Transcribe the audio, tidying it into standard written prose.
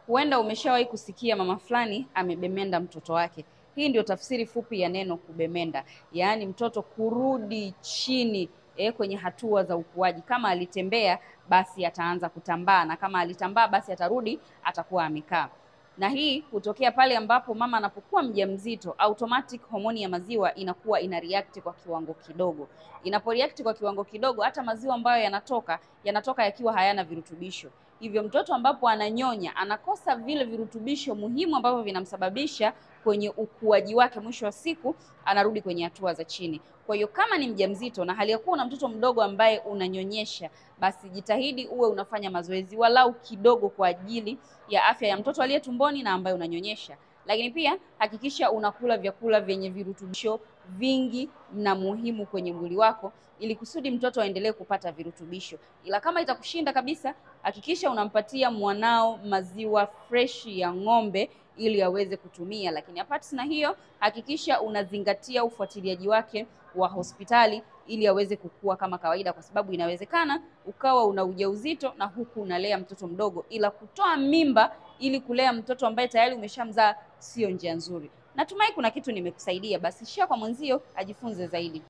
Huenda umeshawahi kusikia mama fulani amebemenda mtoto wake. Hii ndio tafsiri fupi ya neno kubemenda, yaani mtoto kurudi chini kwenye hatua za ukuaji. Kama alitembea basi ataanza kutambaa, na kama alitambaa basi atarudi atakuwa amekaa. Na hii hutokea pale ambapo mama anapokuwa mjamzito, automatic homoni ya maziwa inakuwa ina react kwa kiwango kidogo. Inapo react kwa kiwango kidogo, hata maziwa ambayo yanatoka yanatoka yakiwa hayana virutubisho. Hivyo mtoto ambapo ananyonya anakosa vile virutubisho muhimu ambavyo vinamsababisha kwenye ukuaji wake, mwisho wa siku anarudi kwenye hatua za chini. Kwa hiyo kama ni mjamzito na hali ya kuwa una mtoto mdogo ambaye unanyonyesha, basi jitahidi uwe unafanya mazoezi walau kidogo kwa ajili ya afya ya mtoto aliye tumboni na ambaye unanyonyesha. Lakini pia hakikisha unakula vyakula vyenye virutubisho vingi na muhimu kwenye mwili wako ili kusudi mtoto aendelee kupata virutubisho. Ila kama itakushinda kabisa, hakikisha unampatia mwanao maziwa fresh ya ng'ombe ili aweze kutumia. Lakini apart na hiyo, hakikisha unazingatia ufuatiliaji wake wa hospitali ili aweze kukua kama kawaida, kwa sababu inawezekana ukawa una ujauzito na huku unalea mtoto mdogo, ila kutoa mimba ili kulea mtoto ambaye tayari umeshamzaa sio njia nzuri. Natumai kuna kitu nimekusaidia, basi share kwa mwenzio ajifunze zaidi.